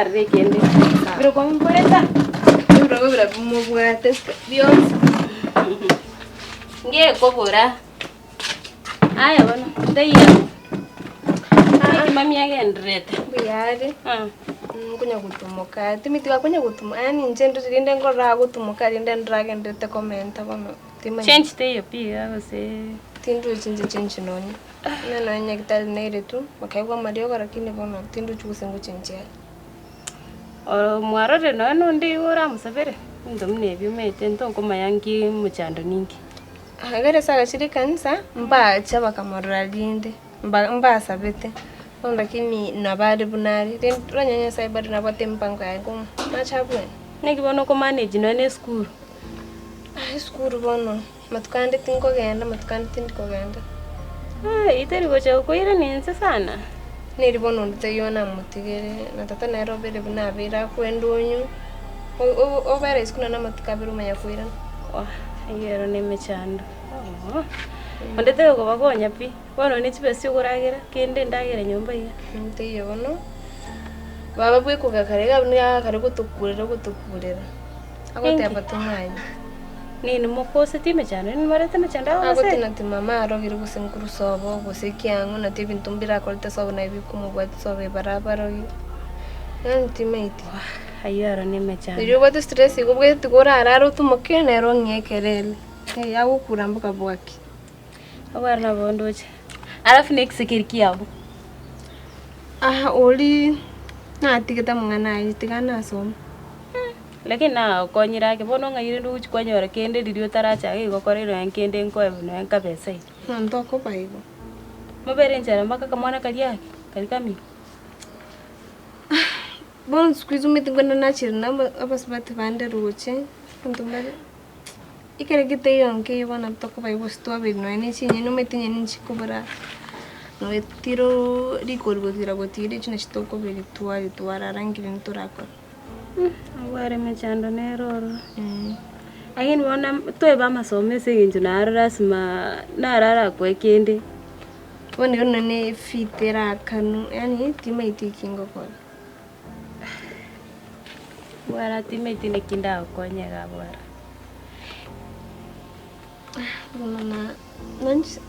Arere ekende bire kwamboreta. Ebirogo biria bimobwate bionsi. Ngekobora. Aya bono, taiyo. Naki mami agendererete? Mbuya are, nkonya gotumoka, timanyeti akonya gotumoka yaani inche ndoche rinde nkorora agotumoka rinde ndore agendererete komenta bono timanyeti. Change teiyo pi iga gose? Tindochi inche change nonye, buna nonye nyagetari nairetwe, bakaigwa amariogo lakini bono tindochi gose ngochenchia are. Mwarorire nonya na onde igo oramosabere, ebinto buna ebi omanyete ntokomanya nki omochando ninki. Ekero ase agachire ekanisa, mbacha bakamorora rinde, mba mbasabete, bono lakini nabo are buna are, rende onye Nyasaye bado nabwate emipango yaye komo, nache abwene. Naki bono okomanage nonya na esukuru? Esukuru bono, matuko ande tinkogenda, matuko ande tindi kogenda. Eyio teri gocha gokoirania inse sana? Neri bono onde taiyo namotigere, na tata nere obere buna abeire akwenda onywe, obere isiko naende amatuko abere omanya koirana. Wah, eyio ero na emechando, ooh. Onde tari kobakonya pi, bono ne chibesa chi'okoragera, kende endagera nyomba iga. Teiyo bono, baba bwekoga kare iga nigo akare gotokurera ogotokurera, agoteba tong'anyi. Nini mokoseti emechando, nini morete emechando agwo gose? Agotina ati mama arogire gose nkorwa sobo gose kiang'u nati ebinto mbirakorete sobo naye bikomobwatia sobo ebarabara oyio, yaani timaeti. Wah, ayio aro na emechando. Riria obwate stress igo obwate tiga orarare otumoke nere ong'ee ekerere, eh agokura mpaka bwaki. Obware nabo ndoche. Alafu na ekise keria kiabo. Aha oria natigete amang'ana ayio tiga nasoma. Lakini nagokonyire ake, bono ng'ai rende ogochia kwanyora kende riria otarache iga igo okore nonya kende nkoe nonya nkabesa iga. Monto okoba igo. Mobere enchera mpaka akamwana karia ake, karia kamino. Bono siku hizi omanyete nkoenda nachire na abasubati bande roche, abanto mbare, ekero getaiyo nkeiyo bono nabo tokoba igo gose twabeire nonya ne chinyeni omanyete enyeni nchikobora, nonya tiro rikori gotira gotira echio nachio tokoberia twaria twarara nki rende torakore. Abware emechando nere ororo. Lakini bono toebe amasomo ase eng'encho naro lasima naro arakoe kende. Bono igo nonye na efee terakanwa yaani timaeti eki ngokora. Bwara timaeti naki ndagokonye iga bwara. Bono na nanche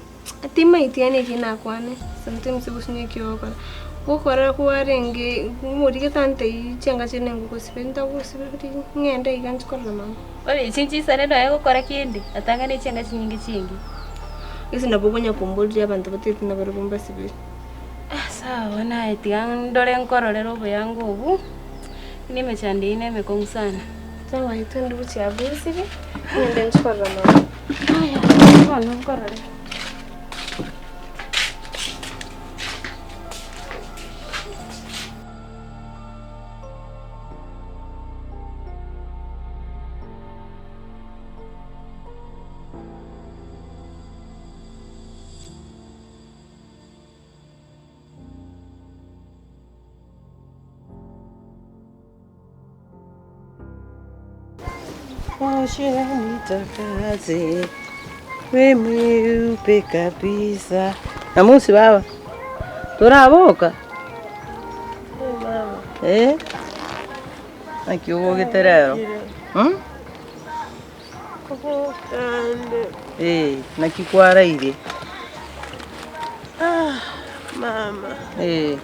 timaeti yaani eki nakwane, sometimes gose naki ogokora, gokora kwarenge ng'origia tantei chianga chiane ngogosibia ntagosiberia ng'ende iga nchi korora mama. Bono echi nchisane nonya gokora kende, atang'ane chianga chinyinge chingiya. Gose nabo okonya komboria abanto batagete nabarabwo mbasiberie. Sawa naye tiga ndore nkororere oboyango obwo, buna emechando eyio nemekong'u sana. Sawa aye twende gochia abwo esiri, ng'ende nchie korora mama. Aya bono nkorore. Oshe nitakaze we mweupe kabisa. Namusi baba, toraboka? Eh? Naki obogete rero? Mm? Eh, naki kwaraire? Mama. Eh.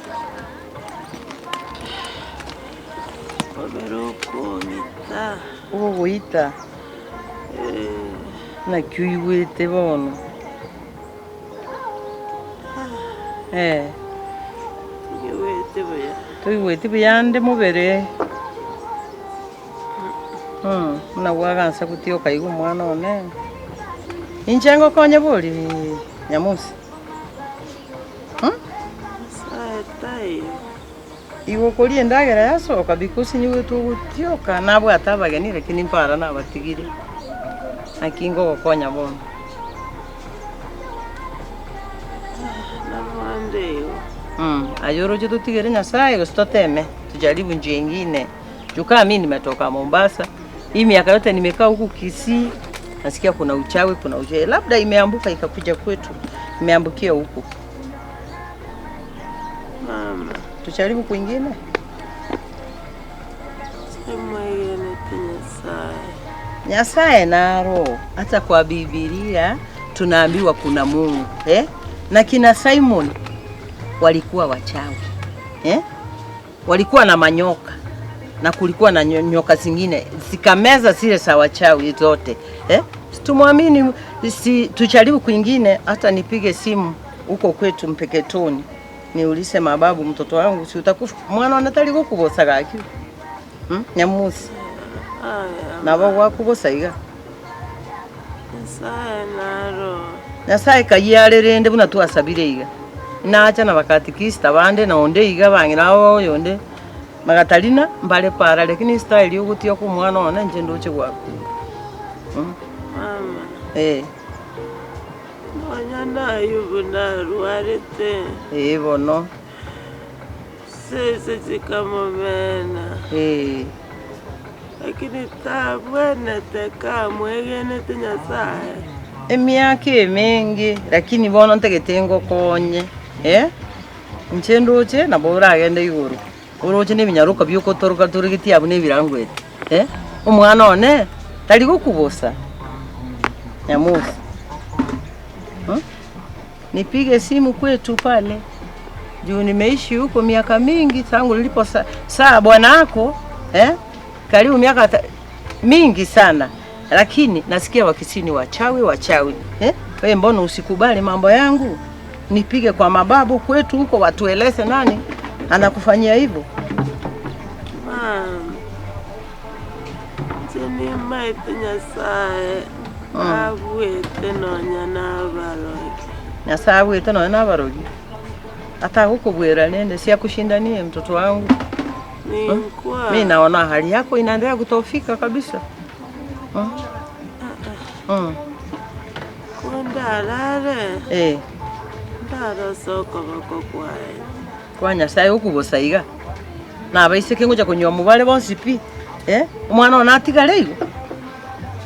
Obere okong'ita. Ogogoita? Naki oigwete bono? Eh. Ting'igweti buya. Toigweti buya ande mobere? Buna bwagansa gotioka iga omwana one. Inche ngokonye bori Nyamusi? Nyasaye taiyo. Igo okoria endagera yasoka because nigo togotioka nabwate abageni lakini mpara nabatigire. Naki ngogokonya bono. Nabo ande igo. Aye oroche totigere Nyasaye gose toteme tujaribu njia ingine. Juu kama mimi nimetoka Mombasa, hii miaka yote nimekaa huku Kisii, nasikia kuna uchawi, kuna uchawi. Labda imeambuka ikakuja kwetu, imeambukia huku. Mama. Tujaribu kwingine. Emwegenete Nyasae. Nyasae naro. Hata kwa Bibilia tunaambiwa kuna Mungu eh? Na kina Simon walikuwa wachawi eh? Walikuwa na manyoka na kulikuwa na nyoka zingine zikameza zile za wachawi zote eh? Tumwamini, si tujaribu kwingine. Hata nipige simu huko kwetu Mpeketoni niulize mababu, mtoto wangu si utakufa mwana wanatali gukubosa gaki Nyamusi Aya, nabo gwakubosa iga Nyasae naro. Nyasae kayia rende buna twasabire iga nacha na bakatikista bande na onde iga bang'ina abo oyonde Magatalina mbare para lakini style yogotiga kwa omwana one inche ndoche gwakure Mama, eh. nonya na Ayubu narwarete, Ee bono. chisese chikamomena, Ee. lakini tabwenete kamwegenete Nyasae. Emiaka emenge, lakini bono ntagete ngokonye, eh, inche ndoche nabo oragende igoro, oroche na ebinyaroka biokotoroka toregetie abwo na ebirangweti, eh, omwana one tari gokubosa Nyamosi mh, nipige simu kwetu pale juu nimeishi huko miaka mingi tangu nilipo sa, saa bwana ako eh, karibu miaka mingi sana, lakini nasikia Wakisii ni wachawi wachawi eh? We mbona usikubali mambo yangu nipige kwa mababu kwetu huko watueleze nani anakufanyia hivyo? Mama, inche nimaete Nyasaye abuete nonya nabarogi. Nyasaye abuete nonya nabarogi atagokobwera rende siakushindanie mtoto wangu. Ninkwa. Mi naona hali yako inaendelea kutofika kabisa. Kondarare ndarose okoboko kwaye. Kwa Nyasaye okubosa iga nabaiseke ngocha konywa mobare bonsi pi eh? Omwana one atigare igo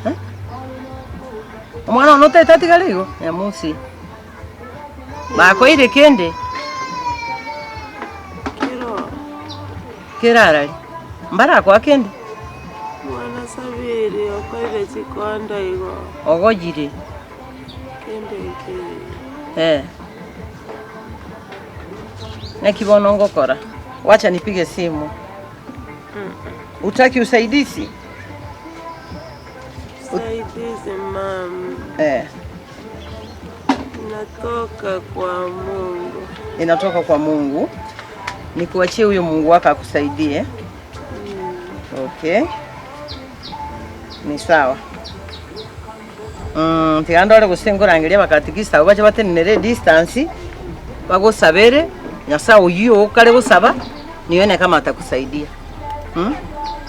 eh? Omwana one otagete atigare igo Nyamosi bakoire kende Kero. Kerarari mbarakoa kende. Mwana Sabiri okoire chikondo igo. Ogoyire. Kende nkeiyo. Eh. Naki bono ngokora? Wacha nipige simu. Utaki usaidizi? Usaidizi mama. Inatoka kwa Mungu. Inatoka kwa Mungu. Nikuachie huyo Mungu wako akusaidie. Okay. Ni sawa. Tiga ndore gose nkorangeria abakatikista abwo bache batenenere edistance, bagosabere, Nyasaye oyio okare gosaba, nione kama atakusaidia.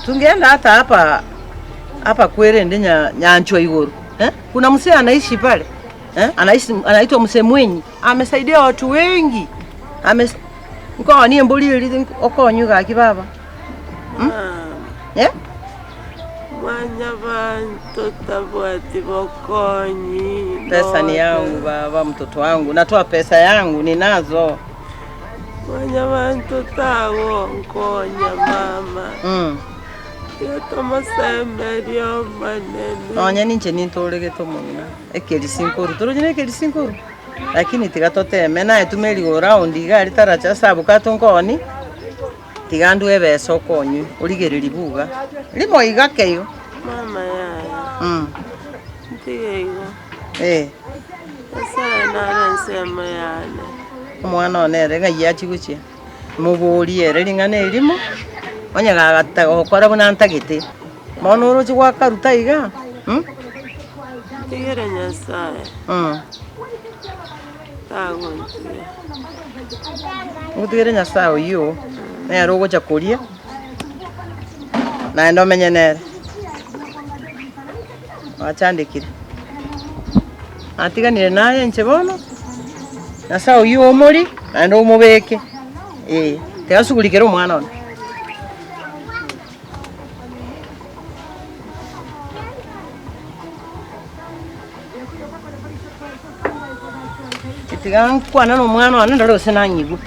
Tungeenda hata hapa hapa kwerende nya nyanchwa igoro eh? Kuna mzee anaishi pale eh? Anaishi anaitwa mzee Mwenyi, amesaidia watu wengi. Ames nkooni embori eri okonywa gaki baba. Eh? Mwanyabanto tabwati bokonyi. Pesa ni yangu baba, mtoto wangu, natoa pesa yangu ninazo. Mwanyabanto tagonkonya mama. Tiga tomosemerie Omonene. Nonya ninche nintoregete omong'ina ekerisi nkoru toroche na ekerisi nkoru lakini tiga toteme naye tume rigo round iga aria taracha ase abukato nkooni tiga ndue ebesa okonywe origererie buga rimo iga ake igo. Mama yaya, ntige igo. Eh. Nyasaye nare ensemo yane. Omwana one ere ng'ai achia gochia? Moborie ere ring'ana erimo, onye gagata gokora buna ntagete, bono oroche gwakaruta iga mh. Ntigere Nyasaye, tagontiga. Otigere Nyasaye oyio, nere ogocha koria, naende omenye nere. Gwachandekire. Natiganire naye inche bono, Nyasaye oyio omori, naende omobeke, eh, tiga asugulikere omwana one. Tiga nkwane na omwana one ndore gose nanyigwe.